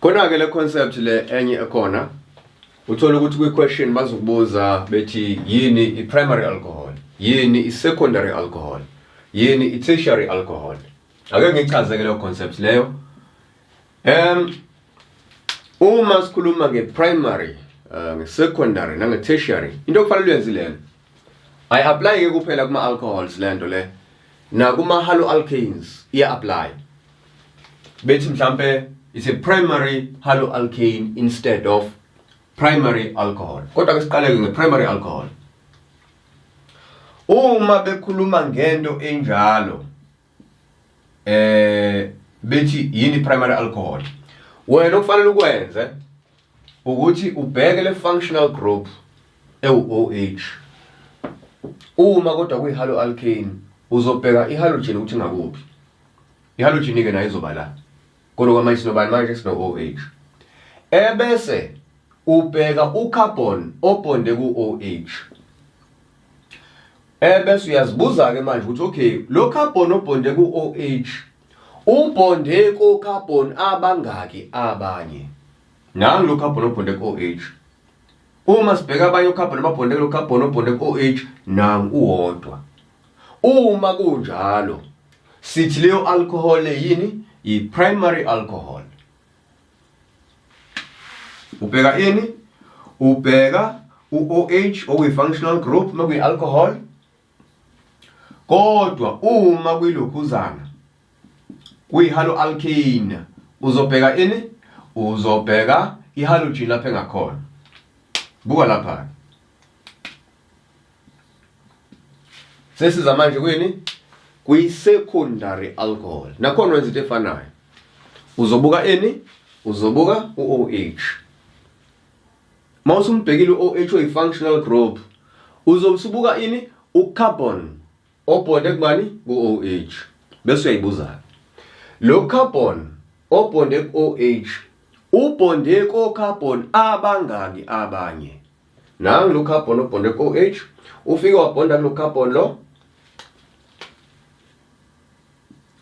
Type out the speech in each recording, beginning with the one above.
Khona-ke le concept le enye ekhona uthola ukuthi kwi-question bazokubuza bethi yini i-primary alcohol, yini i-secondary alcohol, yini i-tertiary alcohol. Ake ngichaze-ke leyo concept leyo. Uma sikhuluma nge-primary, nge-secondary nange-tertiary, into okufanele uyenze lena. Ayi-apply ke kuphela kuma-alcohols le nto le. Nakuma-haloalkanes iya-apply. Bethi mhlampe it's a primary haloalkane instead of primary alcohol. Kodwa ke siqale ke nge-primary alcohol. Uma bekhuluma ngento enjalo bethi yini primary alcohol, wena okufanele ukwenze ukuthi ubheke le functional group ewu-OH. Uma kodwa kuyi-haloalkane uzobheka i-halogen ukuthi ingakuphi. I-halogen ke nayo izoba la. Kodwa kwamanje sinobani manje? Sino-OH. Ebese ubheka ucarbon obonde ku-OH. Ebese uyazibuza ke manje ukuthi okay, lo carbon obonde ku-OH ubonde ku-carbon abangaki abanye? Nangu lo carbon obonde ku-OH. Uma sibheka abanye ucarbon ababonde kulo carbon obonde ku-OH, nangu uwodwa. Uma kunjalo, sithi leyo alcohol yini? I-primary alcohol. Ubheka ini? Ubheka u-OH okuyi-functional group uma kuyi-alcohol. Kodwa uma kuyilokhuzana kuyi-haloalkane uzobheka ini? Uzobheka i-halogen lapha engakhona. Buka lapha. Sesiza manje kwini? Kwi-secondary alcohol. Nakhona wenza into efanayo. Uzobuka ini? Uzobuka u-OH. Uma usumbhekile u-OH oyi-functional group, uzobe usubuka ini? U-carbon obonde kubani? Ku-OH. Bese uyayibuza. Lo carbon obonde ku-OH ubonde ko-carbon abangaki abanye? Nangu lo carbon obonde ku-OH, ufike wabonda kulo carbon lo,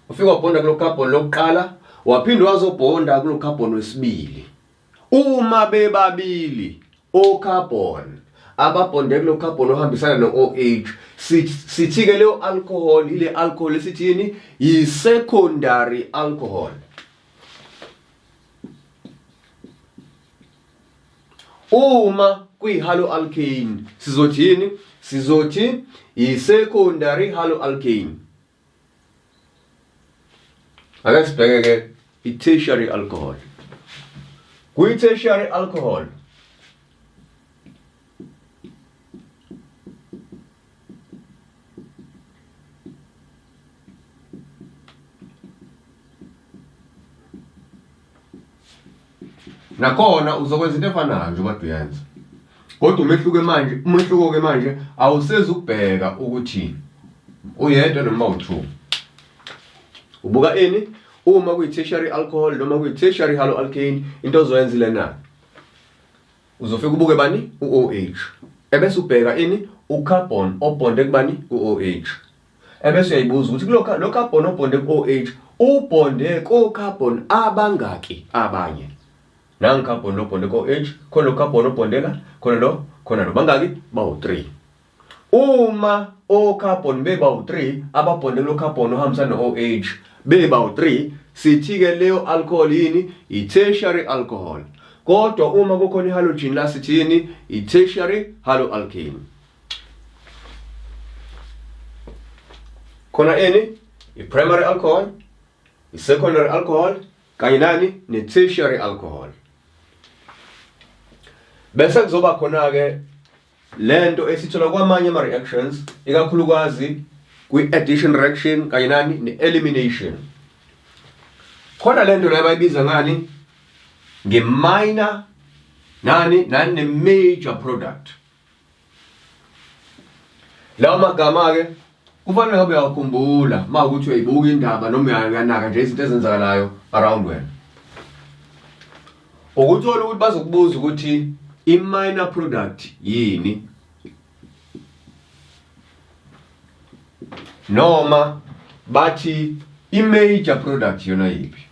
ufike wabonda kulo carbon lokuqala, waphinde wazobonda kulo carbon wesibili. Uma bebabili ocarbon ababonde kulo carbon ohambisana no-OH, sithi-ke leyo alcohol, ile alcohol esithi yini? Yi-secondary alcohol. Uma kuyi-haloalkane sizothi yini? Sizothi yi-secondary haloalkane. Ake sibheke ke i-tertiary alcohol. Kwi-tertiary alcohol Nakhona uzokwenza into efanayo njengoba kade uyenza. Kodwa umehluko manje, umehluko ke manje awusezi ukubheka ukuthi uyedwa noma u-two. Ubuka ini? Uma kuyi-tertiary alcohol noma kuyi-tertiary haloalkane, into ozoyenza ilena. Uzofika ubuke bani? U-OH. Ebese ubheka ini? U-carbon obonde kubani? Ku-OH. Ebese uyayibuza ukuthi kulo lo carbon obonde ku-OH ubonde ko-carbon abangaki abanye? Nangu carbon lo bonde ku-OH, khona lo carbon obonde la, khona lo, khona lo. Bangaki? Bawu-3. Uma o-carbon bebawu-3 ababonde kulo carbon ohambisana no-OH bebawu-3, sithi-ke leyo alcohol yini? I-tertiary alcohol. Kodwa uma kukhona i-halogen la sithi yini? I-tertiary haloalkane. Khona ini? I-primary alcohol, i-secondary alcohol, kanye nani? Ne-tertiary alcohol. Bese kuzoba khona-ke lento esithola kwamanye ama-reactions, ikakhulukazi kwi-addition reaction kanye nani? Ne-elimination. Khona lento la bayibiza ngani? Nge-minor nani? Nani ne-major product. Lawo magama ke kufanele ngabe uyawakhumbula uma ukuthi uyayibuka indaba noma uyanaka nje izinto ezenzakalayo around wena. Ukuthola ukuthi bazokubuza ukuthi i-minor product yini noma bathi i-major product yona yiphi.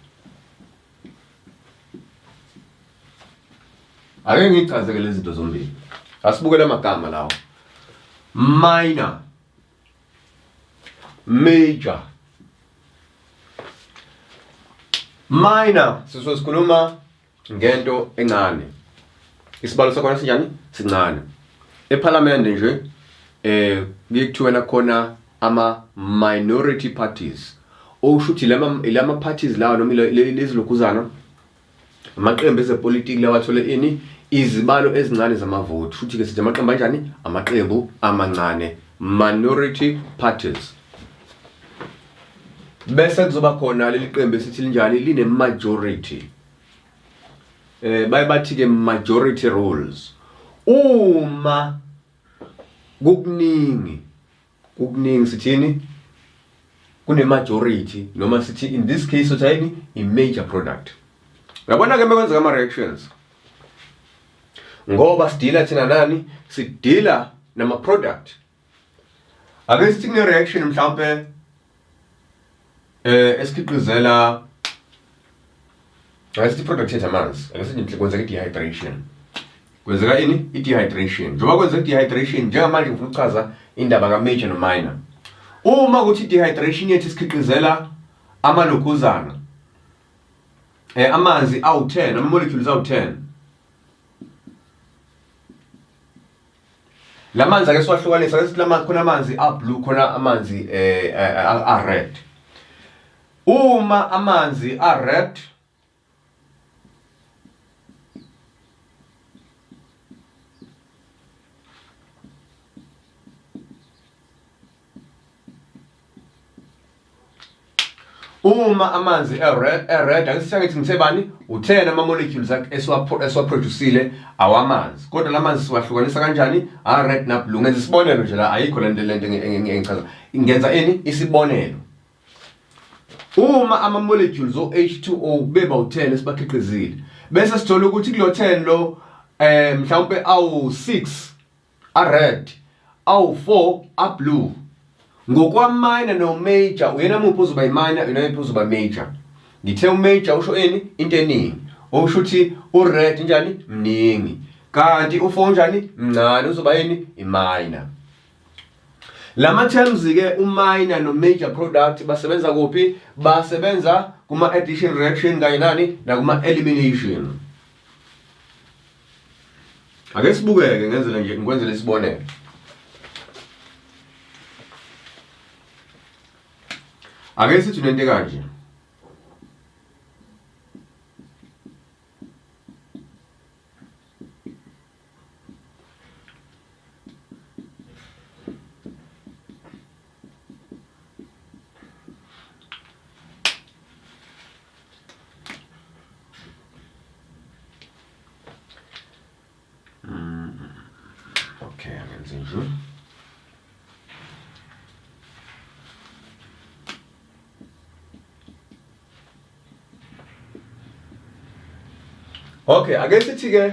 Ake ngichazeke lezi zinto zombili. Asibuke lamagama lawo. Minor, major. Minor sisuke sikhuluma ngento encane. Isibalo sakhona sinjani? Sincane. EPhalamende nje kuye kuthiwe nakhona ama minority parties. Okusho ukuthi lama parties lawa noma lezi lokhuzana amaqembu ezepolitiki lawa athole ini izibalo ezincane zamavoti. Futhi ke sithi amaqembu anjani? Amaqembu amancane, minority parties. Bese kuzoba khona leli qembu esithi linjani? Line majority. Baye bathi ke majority rules. Uma kukuningi, kukuningi sithini? Kune majority, noma sithi in this case sothayini i major product. Uyabona ke mekwenzeka ama reactions, ngoba sidila thina nani? Sidila nama product. Ake sithi kune reaction mhlawumbe esikhiqizela, ake sithi product yethu amanzi, ake sithi nje kwenzeka i-dehydration. Kwenzeka ini? I-dehydration. Njengoba kwenzeka i-dehydration, njengamanje ngifuna ukuchaza indaba ka-major no-minor. Uma kuthi i-dehydration yethu isikhiqizela amalokhuzana, amanzi awu-10, ama-molecules awu-10. Lamanzi ake siwahlukanise, ake sithi lamanzi khona amanzi a-blue, khona amanzi a-red. Uma amanzi a-red Uma amanzi e-red, ake sithi ngithi ngithe bani? U-10 ama-molecules akhe esiwaproducile awamanzi. Kodwa la manzi siwahlukanisa kanjani? A-red na-blue. Ngenza isibonelo nje la, ayikho le nto lento engichaza. Ngenza ini? Isibonelo. Uma ama-molecules o-H2O beba u-10 esibakhiqizile, bese sithola ukuthi kulo 10 lo mhlawumbe awu-6 a-red, awu-4 a-blue. Ngokwa-minor no-major, uyena muphi ozoba i-minor, uyena muphi ozoba major? Ngithe u-major usho ini? Into eningi. Okusho ukuthi u-red njani? Mningi. Kanti u-4 njani? Mncane, uzoba yini? I-minor. Lama terms ke u-minor no-major product basebenza kuphi? Basebenza kuma-addition reaction kanye nani? Nakuma-elimination. Ake sibukeke ngenzele nje ngikwenzele isibonelo. Ake sithi unento kanje. Okay, angenze nje. Okay, ake sithi ke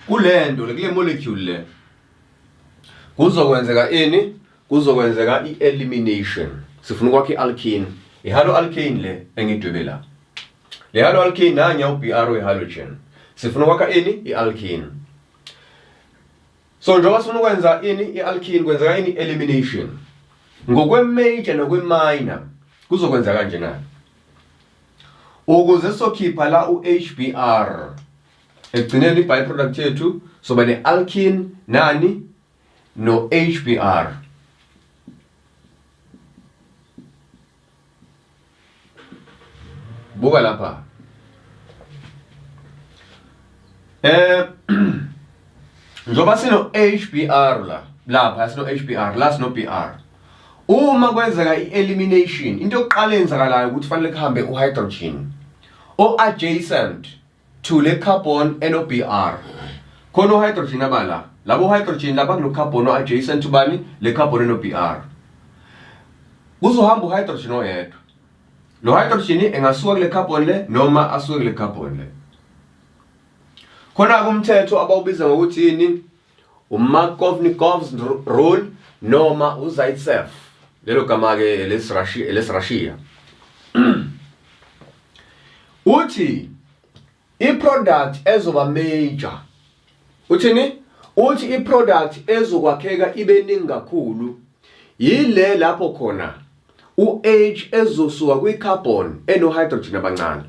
kulento le kule molecule le kuzokwenzeka ini? Kuzokwenzeka i-elimination. Sifuna ukwakha i-alkene. I-halo alkane le engidwebe la. Le halo alkane nanya u-Br we-halogen. Sifuna ukwakha ini? I-alkene. So njengoba sifuna ukwenza ini? I-alkene, kwenzeka ini? Elimination. Ngokwe-major nokwe-minor kuzokwenza kanje na? Ukuze sokhipha la u-HBr, ekugcineni i-byproduct yethu soba ne-alkene nani? No-HBr. Buka lapha. Njengoba sino HBr la, lapha sino HBr, la sino Br. Uma kwenzeka i-elimination, into yokuqala eyenzakalayo ukuthi fanele kuhambe uhydrogen o adjacent to le carbon eno Br. Khona uhydrogen abala. Labo hydrogen laba kulo carbon o adjacent to bani? Le carbon eno Br. Kuzohamba uhydrogen oyedwa. Lo hydrogen engasuka kule carbon le noma asuke kule carbon le. Khona kumthetho abawubiza ngokuthi yini? uMarkovnikov's rule noma uZaitsev. Lelo gama ke lesiRussia, lesiRussia. Uthi i-product ezoba major Uthini? Uthi i-product ezokwakheka ibe ningi kakhulu yile lapho khona u-H ezosuka kwi-carbon eno-hydrogen abancane.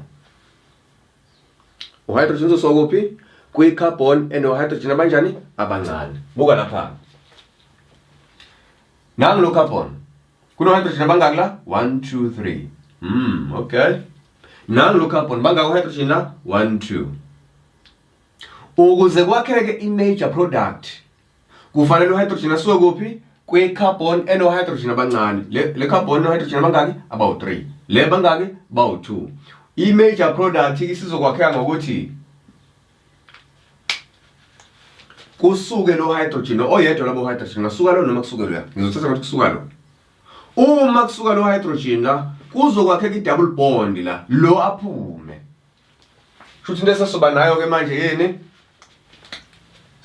U-hydrogen uzosuka kuphi? Kwi-carbon eno-hydrogen abanjani? Abancane. Buka lapha. Nangu lo carbon. Kuno-hydrogen abangaki la? 1 2 3. Okay. Nangu lo carbon bangaki u-hydrogen la? 1 2. Ukuze kwakheke i-major product kufanele uhydrogen asuke kuphi? Kwi-carbon eno-hydrogen abancane. Le carbon eno-hydrogen abangaki? Abawu-3. Le bangaki? Bawu-2. I-major product isizokwakheka ngokuthi kusuke lo hydrogen oyedwa labo hydrogen ngasuka lo noma kusuke loya. Ngizothatha ngathi kusuka lo. Uma kusuka lo hydrogen la kuzokwakheka i-double bond la, lo aphume. Shuthi into esesoba nayo ke manje yini?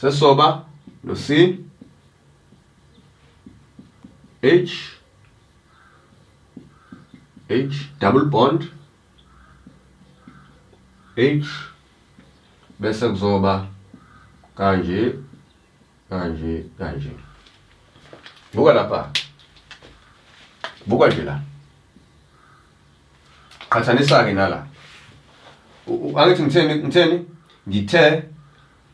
Sesoba no C H H double bond H bese kuzoba kanje kanje kanje. Buka lapha. Buka nje la. Qhathanisa-ke nala. Angithi ngitheni ngitheni? Ngithe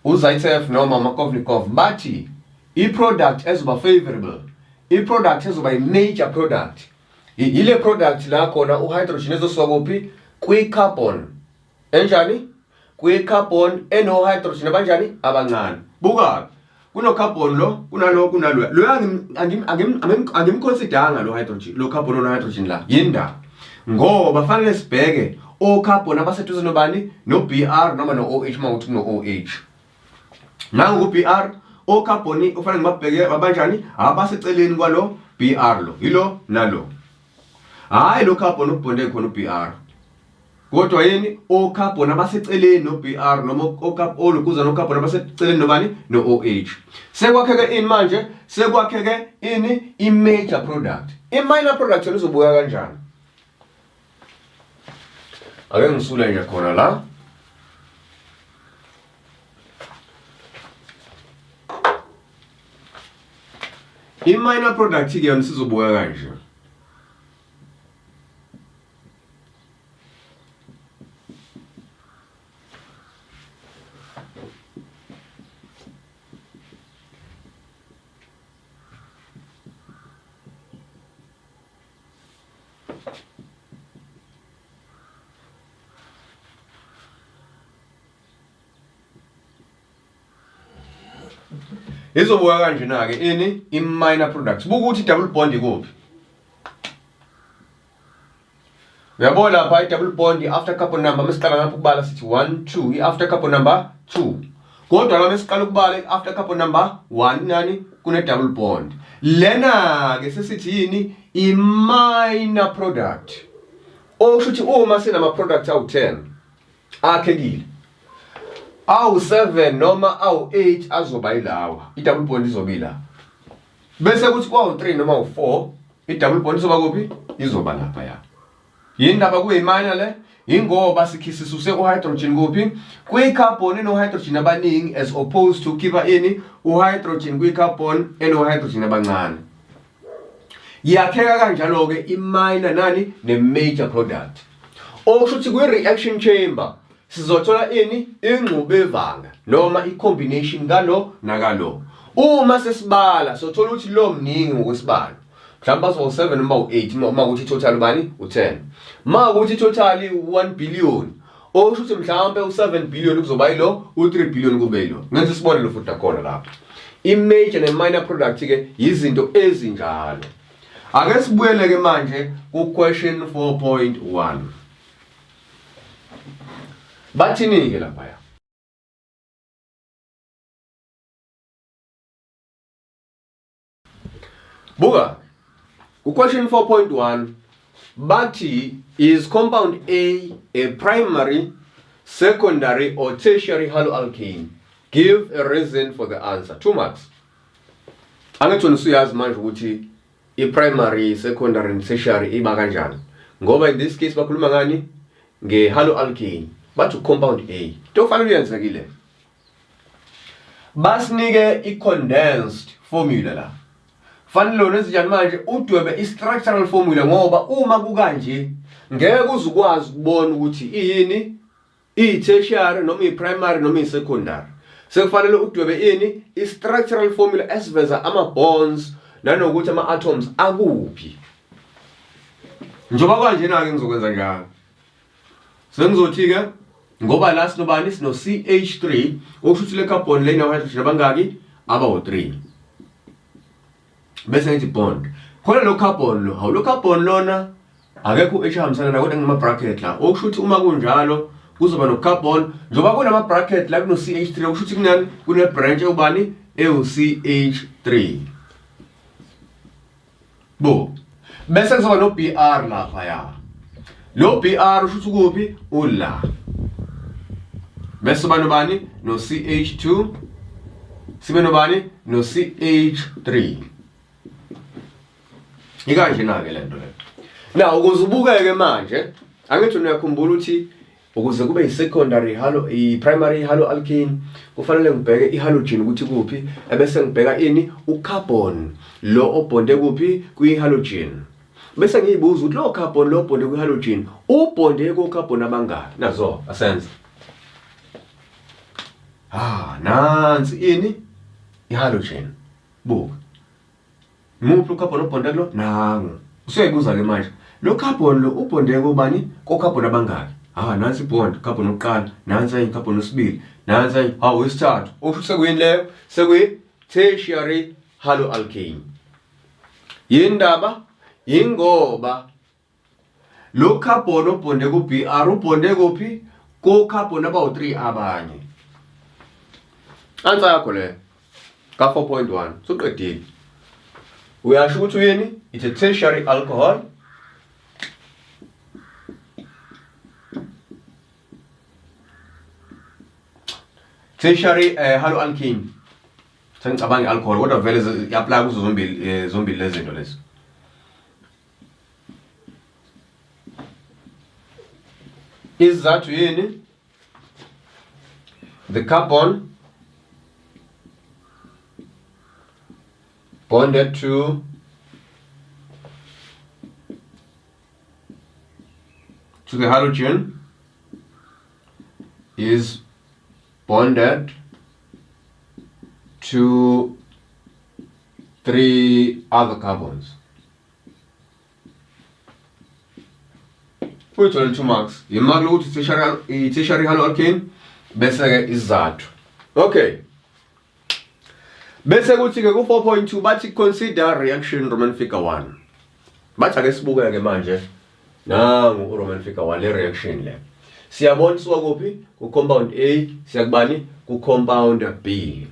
uZaitsev noma uMakovnikov bathi i-product ezoba favorable, i-product ezoba i-major product. Yile product la khona uhydrogen ezosuka kuphi? Kwi-carbon. Enjani? Kwi-carbon eno-hydrogen abanjani? Abancane. Buka kuno-carbon lo, kunalo, kunalo. Lo angimconsideranga lo hydrogen, lo carbon ono hydrogen la. Yini ndaba? Ngoba fanele sibheke o-carbon abaseduze nobani? No-Br noma no-OH uma kuthi kuno-OH. Nangu ku-Br, o-carbon ofanele ngibabheke abanjani? Abaseceleni kwalo Br lo. Yilo nalo. Hhayi lo carbon okubhonde khona u-Br. Kodwa yini ocarbon abaseceleni no-Br noma olukuza nocarbon abaseceleni nobani no-OH. Sekwakheke ini manje? Sekwakheke ini i-major product. I-minor product yona izobuka kanjani? Ake ngisule nje khona la. I-minor product ke yona sizobuka kanje. Izobuka kanjena-ke ini i-minor product. Buka ukuthi i-double bond ikuphi. Uyabona lapha i-double bond i-after carbon number mesiqala ngapha ukubala sithi 1 2 i-after carbon number 2. Kodwa la mesiqala ukubala i-after carbon number 1 nani kune double bond. Lena ke sesithi yini i-minor product. Okusho ukuthi uma sinama products awu-10 akhekile awu-7 noma awu-8 azoba yilawa, i-double bond izoba ila. Bese kuthi kwawu-3 noma u-4 i-double bond izoba kuphi? Izoba lapha ya. Yini ndaba kuyi-minor le? Ingoba sikhisisuse uhydrogen kuphi? Kwi-carbon eno-hydrogen abaningi as opposed to khipha ini uhydrogen kwi-carbon eno-hydrogen abancane. Yakheka kanjalo-ke i-minor nani ne-major product. Okusho ukuthi kwi-reaction chamber sizothola ini ingxubevanga noma i-combination kalo nakalo. Uma sesibala sothola ukuthi lo mningi ngokwesibalo. Mhlawumbe bazoba u-7 noma u-8 uma ukuthi i-total ubani u-10. Uma ukuthi i-total u-1 billion okusho ukuthi mhlawumbe u-7 billion kuzoba yilo, u-3 billion kube yilo. Ngenza isibonelo futhi nakhona lapho. I-major ne-minor product ke yizinto ezinjalo. Ake sibuyele ke manje ku-question 4.1. Bathini ke laphaya? Buka ku-question 4.1 bathi is compound A a primary, secondary or tertiary haloalkane? Give a reason for the answer. 2 marks. Angithi wena usuyazi manje ukuthi i-primary, secondary and tertiary iba kanjani. Ngoba in this case bakhuluma ngani? Nge-haloalkane. Bathi compound A. Into ofanele uyenzekile. Basinike i-condensed formula la. Fanele lona ezinjani manje udwebe i-structural formula ngoba uma kukanje ngeke uze ukwazi ukubona ukuthi iyini iyi-tertiary noma iyi-primary noma iyi-secondary. Sekufanele udwebe ini i-structural formula esiveza ama-bonds nanokuthi ama-atoms akuphi. Njengoba kanjena-ke ngizokwenza njalo. Sengizothi-ke ngoba la sinobani sino-CH3 okusho ukuthi le carbon le ina-hydrogen abangaki abawu-3 bese ngithi bond khona lo carbon lo hawu lo carbon lona akekho u-H ahambisana nayo kodwa kunama-bracket la okusho ukuthi uma kunjalo kuzoba no-carbon njengoba kunama-bracket la kuno-CH3 okusho ukuthi kunani kune-branch ewubani ewu-CH3 Bo. Bese kuzoba no BR lapha ya. Lo BR usho ukuthi kuphi? Ula. Bese bani bani no CH2 sibe nobani no CH3. Ikanje na ke lento le. Now ukuze ubukeke manje angithi uyakhumbula ukuthi Ukuze kube yi-secondary halo, i-primary haloalkane kufanele ngibheke i-halogen ukuthi kuphi ebese ngibheka ini u-carbon lo obhonde kuphi kwi-halogen. Bese ngiyibuza ukuthi lo carbon lo obhonde kwi-halogen ubhonde ko-carbon abangaki? Nazo asenze. Ah, nansi ini i-halogen. Buka. Muphi ucarbon obhonde kulo? Nangu. Usuyayibuza-ke manje. Lo carbon lo ubhonde kobani? Ko-carbon abangaki? Ah, nansi ibond, carbon yokuqala, nansi enye carbon yesibili, nansi enye, hawu wesithathu. Usho sekuyini leyo? Sekuyi tertiary haloalkane. Yini ndaba? Yingoba Lo carbon obhonde ku-Br ubhonde kuphi? Ko-carbon abawu-3 abanye. Answer yakho le ka 4.1 suqedile. Uyasho ukuthi uyini? It's a tertiary alcohol. Tertiary haloalkane. Sengicabanga i-alcohol kodwa vele i-apply kuzo zombili zombili lezi zinto lezi. Isizathu yini? The carbon bonded to the halogen is bonded to three other carbons. Uyithole 2 marks. Yimaki lokuthi tertiary i-tertiary haloalkane bese ke isizathu. Okay. Bese kuthi ke ku 4.2 bathi consider reaction Roman figure 1. Bathi ake sibuke ke manje nangu uRoman figure 1 le reaction le. Siyabona suka kuphi? Ku compound A siyakubani? Ku compound B.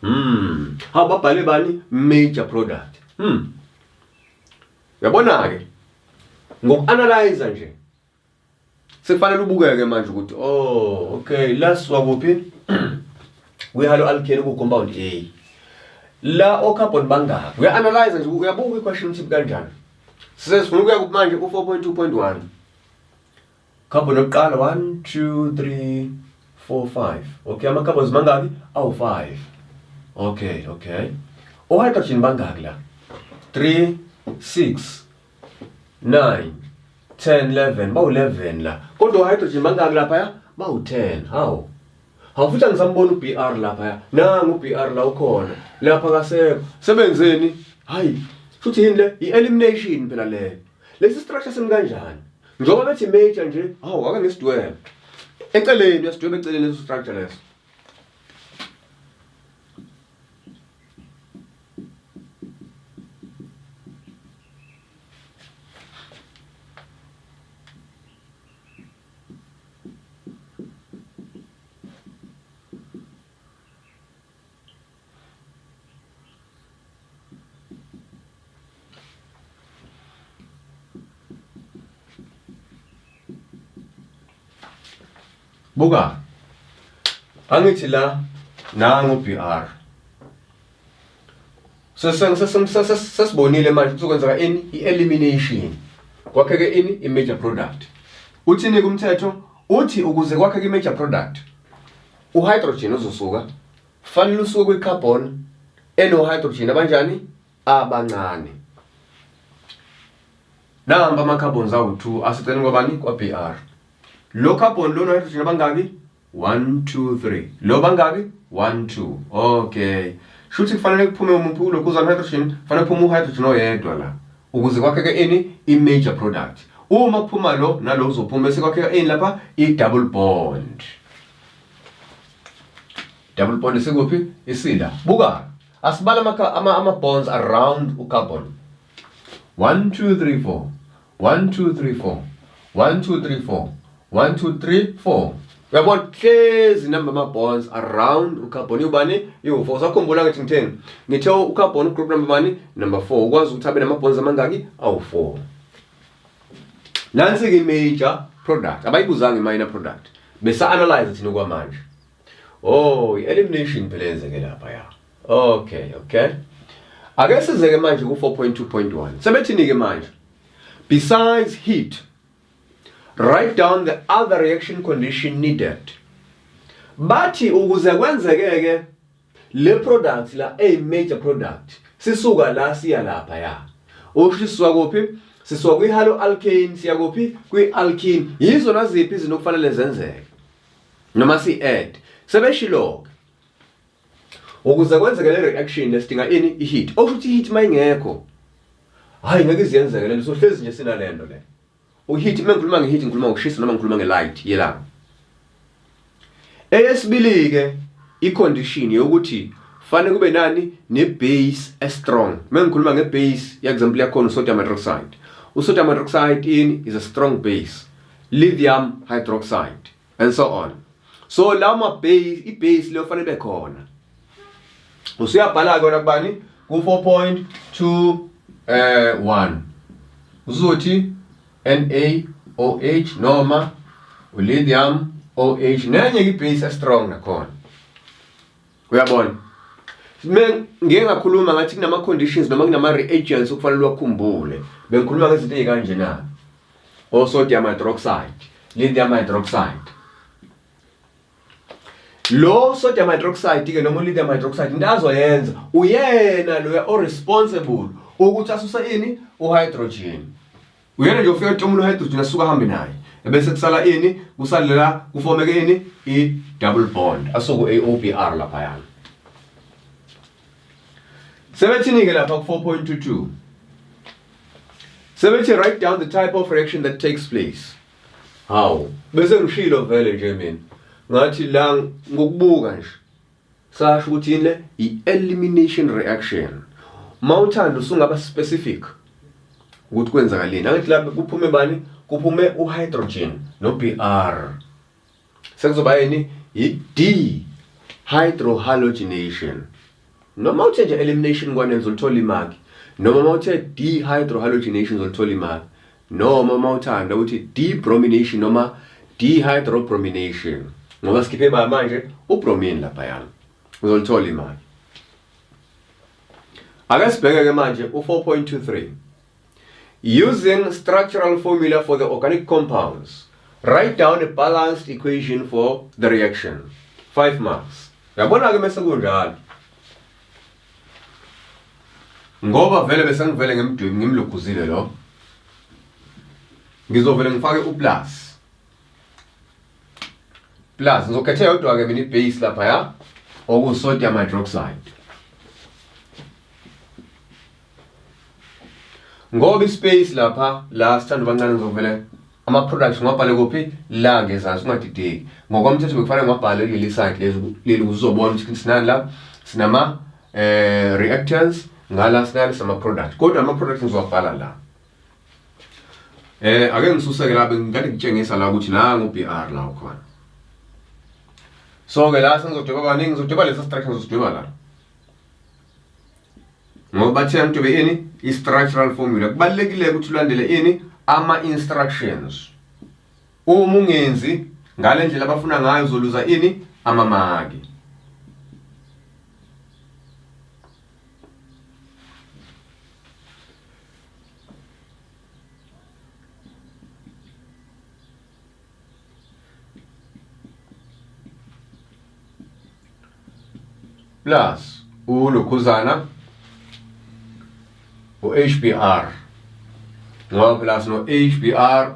Hawu babhale bani? Major product. Uyabona-ke ngoku-analyze nje sekufanele ubukeke manje ukuthi oh okay la siwa kuphi kwi-halo alkane ku-compound A la o-carbon bangaki uya-analyze nje uyabuka i-question ukuthi kanjani sisesifuna ukuya manje ku-4.2.1 Carbon yokuqala 1 2 3 4 5. Okay, ama carbons mangaki? Awu 5. Okay, okay. O hydrogen bangaki la? 3 6 9 10 11 bawu 11 la. Kodwa o hydrogen bangaki lapha ya? Bawu 10. Hawu. Hawu futhi angisambona uBR lapha ya. Nangu uBR la ukhona. Lapha kasekho. Sebenzeni? Hayi, futhi yini le? I-elimination phela leyo. Lesi structure simi kanjani? Njengoba bethi major nje, hawu ake ngisidwebe. Eceleni uyasidweba eceleni leso structure leso. Buka. Angithi la nangu BR. Sesibonile manje kuzokwenzeka ini i-elimination. Kwakheke ini i-major product. Uthini kumthetho? Uthi ukuze kwakheke i-major product uhydrogen uzosuka Fanele usuke kwi-carbon eno-hydrogen abanjani? Abancane. Namba ama-carbons awu-2 aseceleni kwabani? Kwa-Br. Lo carbon lo no-hydrogen abangaki? 1 2 3. Lo bangaki? 1 2. Okay. Shuthi kufanele kuphume umuphi kulokhuzana hydrogen? Kufanele kuphume uhydrogen oyedwa la. Ukuze kwakheke ini? I-major product. Uma kuphuma lo nalo uzophuma bese kwakheka ini lapha? I-double bond. Double bond isikuphi? Isila. Buka. Asibala ama ama, ama bonds around ucarbon. 1 2 3 4. 1 2 3 4. 1 2 3 4. 1 2 3 4. Uyabona hlezi number ama bonds around ucarbon ubani? Iwu4. Usakhumbula ngithi ngitheni? Ngithe ucarbon group number bani? Number 4. Ukwazi ukuthi abe nama bonds amangaki? Awu4. Nansi ke major product. Abayibuzanga i-minor product. Besa analyze thina kwamanje. Oh, i-elimination phela yenzeke lapha ya. Okay, okay. Ake sizeke manje ku 4.2.1. Sebethini ke manje? Besides heat, write down the other reaction condition needed. Bathi ukuze kwenzeke ke le product la eyi major product sisuka la siya lapha ya. Usho sisuka kuphi? Sisuka kwi haloalkane siya kuphi? Kwi alkene. Yizona ziphi izinto okufanele zenzeke? Noma si add. Sebeshilo ke. Ukuze kwenzeke le reaction lesidinga ini? I-heat. Okusho ukuthi i-heat mayingekho hayi ngeke iziyenzeke lento, sohlezi nje sinalento le. U-heat, uma ngikhuluma nge-heat ngikhuluma ngokushisa noma ngikhuluma nge-light yelanga. Eyesibili ke i-condition yokuthi fanele kube nani? Ne-base e-strong. Uma ngikhuluma nge-base, ya-example yakhona sodium hydroxide. U-sodium hydroxide in is a strong base. Lithium hydroxide and so on. So lawo ma base, i-base leyo fanele ibe khona. Usuyabhala ke wena kubani? Ku 4.2 1. Uzothi NaOH noma lithium OH, nenye i-base strong nakhona. Uyabona? Me ngeke ngakhuluma ngathi kunama conditions noma kunama reagents okufanele uwakhumbule. Bengikhuluma ngezinto ezikanje na. O sodium hydroxide, lithium hydroxide. Lo sodium hydroxide ke noma lithium hydroxide into azoyenza uyena loya o responsible ukuthi asuse ini? Uhydrogen. Uyena nje ufika etomula uhydrogen asuka ahambe naye. Ebese kusala ini? Kusalela kufomeke ini? I double bond. Asuku AOBr lapha yana. Sebethini ke lapha ku 4.22. Sebethi write down the type of reaction that takes place. Hawu, bese ngishilo vele nje mina. Ngathi la ngokubuka nje. Sasho ukuthi yini le? I-elimination reaction. Mawuthanda usungaba specific ukuthi kwenzakaleni. Angithi lapha kuphume bani? Kuphume uhydrogen no-Br. Sekuzoba yini? I-dehydrohalogenation. Noma uthe nje elimination kwanele uzolithola imaki. Noma uma uthe dehydrohalogenation uzolithola imaki. Noma uma uthanda ukuthi debromination noma dehydrobromination. Ngoba sikhiphe ba manje ubromine laphayana. Uzolithola imali. Ake sibheke ke manje u4.23. Using structural formula for the organic compounds, write down a balanced equation for the reaction. 5 marks. Uyabona ke mase kunjalo. Ngoba vele bese ngivele ngimdwebi ngimluguzile lo. Ngizovele ngifake uplus. Plus ngizokhetha yodwa ke mina ibase lapha ya oku sodium hydroxide. Ngoba ispace lapha la sithanda bancane ngizovele ama products ngiwabhale kuphi la ngezansi ungadideki. Ngokomthetho bekufanele ngiwabhale kuleli side lezi leli uzobona ukuthi sinani la sinama reactants ngala sinani sama product kodwa ama products ngizowabhala la. Ake ngisuseke la bengikade ngitshengisa la ukuthi nangu BR la ukhona. So ke la sengizodweba kaningi ngizodweba lesa structure ngizodweba la. Ngoba bathe ngidwebe ini? I-structural formula. Kubalulekile ukuthi ulandele ini? Ama-instructions. Uma ungenzi ngale ndlela abafuna ngayo uzoluza ini? Amamaki. plus ulokhuzana u-HBr ngoba phela sino-HBr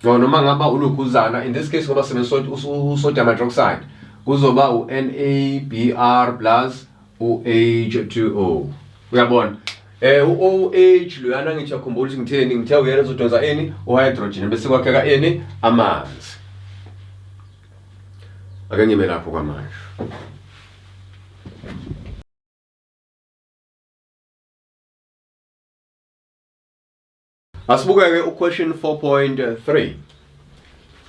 no noma ngaba ulokhuzana in this case ngoba sebenzisa usodium hydroxide kuzoba u-NaBr plus u-H2O uyabona u-OH loyana ngithi yakhumbula ukuthi ngitheni ngithe uyena uzodonsa ini uhydrogen bese kwakheka ini amanzi ake ngime lapho kwamanje. Asibukeke uquestion 4.3.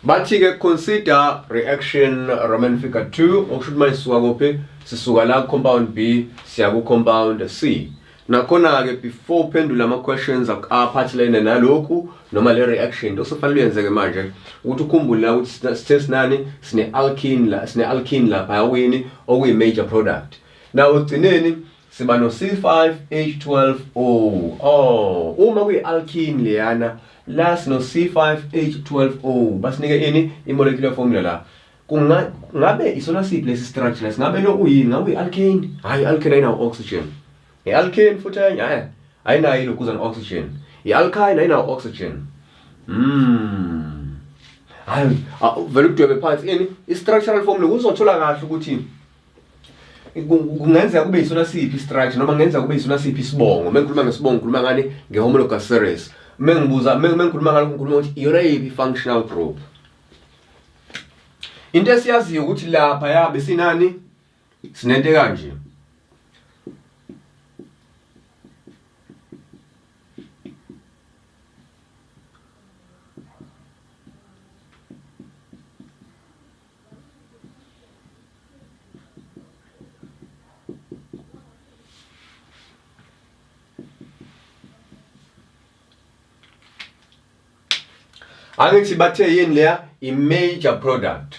Bathi-ke consider reaction Roman figure 2 okusho ukuthi manje sisuka kuphi? Sisuka la compound B siya ku compound C. Nakhona-ke before uphendule ama-questions aphathelene nalokhu noma le reaction into osofanele uyenzeke manje ukuthi ukhumbule la ukuthi sithe sinani sine-alkene la sine-alkene lapha okuyini okuyi-major product. Now ekugcineni siba no C5H12O. Oh, uma kuyi-alkene leyana la sino C5H12O basinike ini i-molecular formula la. Kungabe isona siphi lesi structure lesi? Ngabe lo uyini? Ngabe uyi-alkane? Hayi, i-alkane ayinawo oxygen. I-alkane futhi enye hayi ayinayo ilokuzana oxygen. I-alkyne ayinawo oxygen. Hayi, vele udwebe phansi ini i-structural formula uzothola kahle ukuthi kungenzeka kube yisona siphi structure noma kungenzeka kube yisona siphi isibongo. Uma ngikhuluma ngesibongo ngikhuluma ngani? Nge-homologous series. Uma ngibuza uma ngikhuluma ngalokho ngikhuluma ukuthi iyona yiphi functional group. Into esiyaziyo ukuthi lapha yabe sinani sinento kanje. Angithi bathe yini leya i-major product.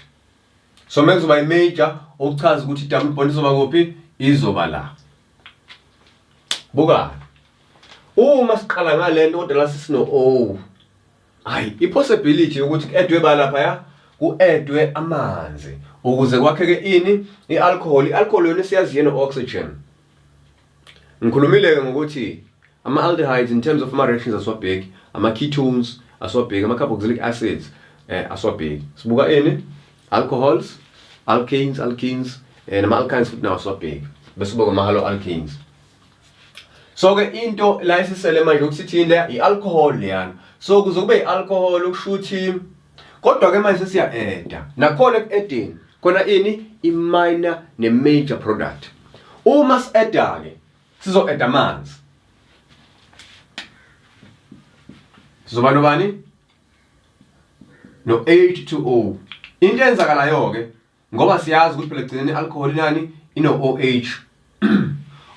So uma kuzoba i-major okuchaza ukuthi i-double bond izoba kuphi? Izoba la. Buka. Uma siqala ngalento kodwa la sisino O. Hayi, i-possibility yokuthi ku-edwe ba laphaya ku-edwe amanzi ukuze kwakheke ini i-alcohol. I-alcohol yona siyazi yena oxygen. Ngikhulumile-ke ngokuthi ama-aldehydes in terms of ama-reactions asiwabheki, ama-ketones asiwabheki, ama-carboxylic acids asiwabheki. Sibuka ini? Alcohols, alkanes, alkenes, nama-alkynes futhi nawo asiwabheki. Bese kuba ama-haloalkanes. So ke into la esisele manje ukuthi sithini leya i-alcohol leyana. So kuze kube i-alcohol okusho ukuthi kodwa ke manje sesiya-eda. Nakhona eku-edeni khona ini i-minor ne-major product. Uma si-eda ke sizo-eda amanzi. Sizoba nobani? No H2O. Into eyenzakalayo ke ngoba siyazi ukuthi phela ekugcineni i-alcohol inani ino-OH.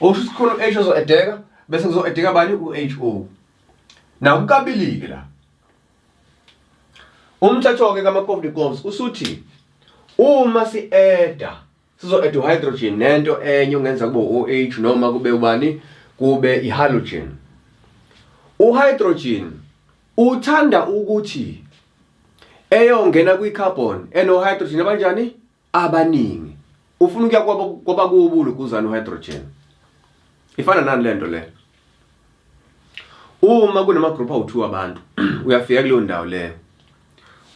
Okusho ukuthi khona u-H ozo-edeka bese kuzo-edeka bani u-HO. Nakukabili-ke la. Umthetho-ke kamaKovnikovs usuthi uma si-eda sizo-eda uhydrogen nento enye okungenza kube u-OH noma kube ubani kube i-halogen. Uhydrogen uthanda ukuthi eyongena kwi-carbon eno-hydrogen abanjani? Abaningi. Ufuna ukuya kwaba kubo lokuzana uhydrogen. Ifana nani lento le? Uma kunama group awu2 abantu, uyafika kuleyo ndawo leyo.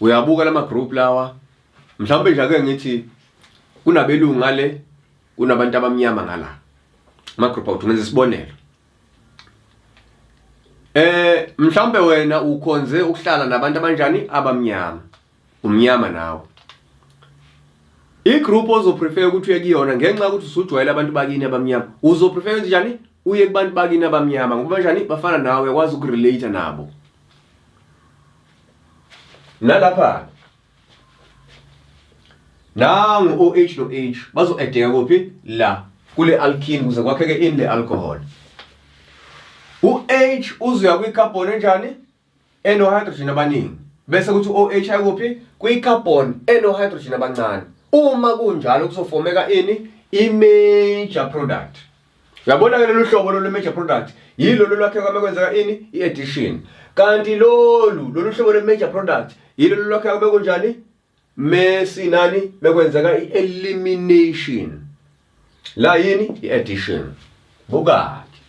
Uyabuka lama group lawa. Mhlawumbe nje ake ngithi kunabelungu ngale, kunabantu abamnyama ngala. Ama group awu2 ngenza isibonelo. Mhlawumbe wena ukhonze ukuhlala nabantu abanjani abamnyama. Umnyama nawe. Igroup ozoprefer ukuthi uye kuyona ngenxa yokuthi usujwayele abantu bakini abamnyama. Uzoprefer ukuthi njani? Uye kubantu bakini abamnyama ngoba kanjani bafana nawe uyakwazi ukurelate nabo. Nalapha nangu OH no H bazo-edeka kuphi? La kule alkene kuze kwakheke ini le alcohol. U-H uzoya kwi-carbon enjani? Eno-hydrogen abaningi. Bese kuthi u-OH ayikuphi? Kwi-carbon eno-hydrogen abancane. Uma kunjalo kuzofomeka ini? I-major product. Uyabona ke lolu hlobo lolu major product yilo lolu lwakheka uma kwenzeka ini? I-addition. Kanti lolu hlobo lwe-major product yilo lolu lwakheka uma kunjani? Mesinani bekwenzeka i-elimination. La yini? I-addition. Buka-ke.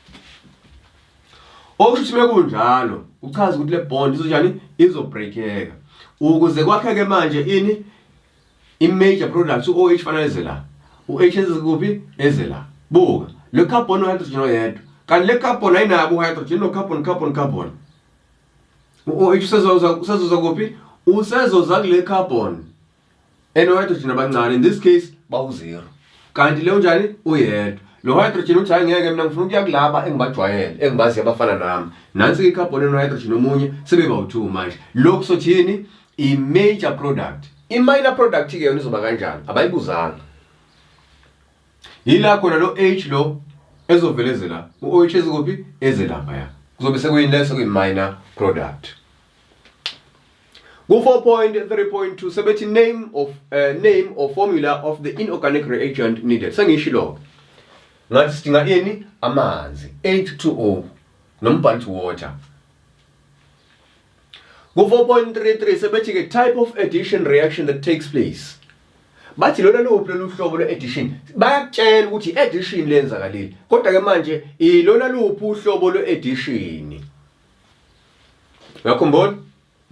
Okusho ukuthi mekunjalo, uchaza ukuthi le bond izonjani? Izobreakeka. Ukuze kwakheke manje ini? I-major product u-OH fanele eze la. U-H eze kuphi? Eze la. Buka, le carbon no-hydrogen oyedwa. Kanti le carbon ayinabo u-hydrogen, no-carbon, carbon, carbon. U-OH usezoza usezoza kuphi? Usezoza kule carbon eno-hydrogen abancane, in this case bawu-zero. Kanti le unjani? Uyedwa. Lo hydrogen uthi hayi ngeke mina ngifuna ukuya kulaba engibajwayele, engibaziyo abafana nami. Nansi i-carbon eno-hydrogen omunye sebeba u-2 manje. Lokhu sothini? I-major product. I-minor product ke yona izoba kanjani? Abayibuzanga. Yila khona lo H lo ezovela eze la. U-OH ezikuphi? Eze lapha ya. Kuzobe sekuyini leso? Kuyi-minor product. Ku-4.3.2 sebethi name of name or formula of the inorganic reagent needed. Sengishilo. Ngathi sidinga ini? Amanzi. H2O. Noma ubhale water. Ku-4.33 sebethi ke type of addition reaction that takes place. Bathi lona luphi lolu hlobo lwe-addition? Bayakutshela ukuthi i-addition lenzakalile. Kodwa ke manje ilona luphi uhlobo lwe-addition? Uyakhumbula?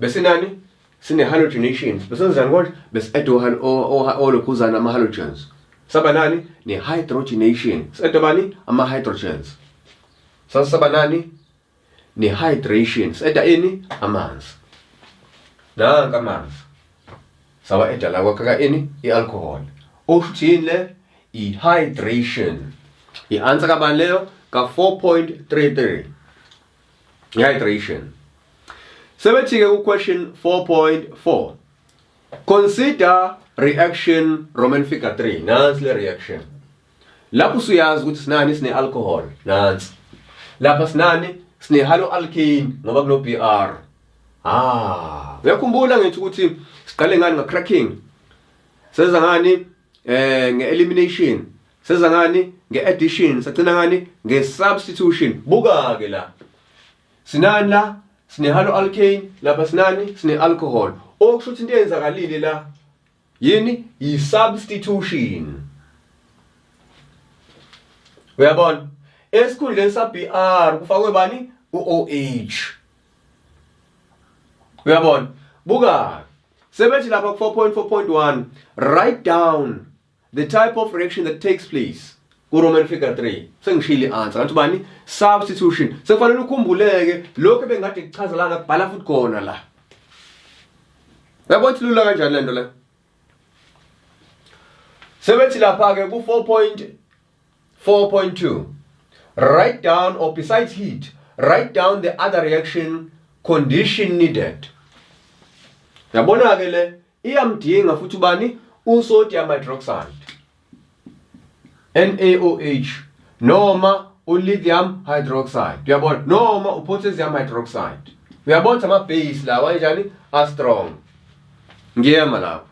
Besinani? Sine halogenation. Besenzani konje? Bese-add olokhuzana ama-halogens. Saba nani? Ne-hydrogenation. Si-add bani? Ama-hydrogens. Sasaba nani? Ne-hydration. Si-adda ini? Amanzi. Nanka amanzi. Sawa-adda la kwakheka ini? I-alcohol. Okusho ukuthi yini le? I-hydration. I-answer kabani leyo? Ka-4.33. I-hydration. Sebethi-ke ku-question 4.4. Consider reaction Roman figure 3. Nansi le reaction. Lapho usuyazi ukuthi sinani sine alcohol. Nansi. Lapha sinani sine haloalkane ngoba kuno Br. Ah, uyakhumbula ngithi ukuthi siqale ngani nga-cracking? Seza ngani nge-elimination? Seza ngani nge-addition? Sagcina ngani nge-substitution? Buka ke la. Sinani la? Sine haloalkane, lapha sinani? Sine alcohol. Okusho ukuthi into eyenzakalile la yini? I-substitution. Uyabona? Esikhundleni sa Br kufakwe bani? U-OH. Uyabona? Buka. Sebethi lapha ku 4.4.1 write down the type of reaction that takes place ku Roman figure 3. Sengishilo i-answer. Ngathi bani? Substitution. Sekufanele ukhumbuleke lokho ebengikade kuchaza la ngakubhala futhi khona la. Uyabona ukuthi lula kanjani lento le? Sebethi lapha ke ku 4.4.2 write down or besides heat write down the other reaction condition needed. Yabona ke le iyamdinga futhi ubani? Usodium hydroxide. NaOH noma ulithium hydroxide. Uyabona? Noma upotassium hydroxide. Uyabona ama base lawa kanjani? A strong. Ngiyema lapho.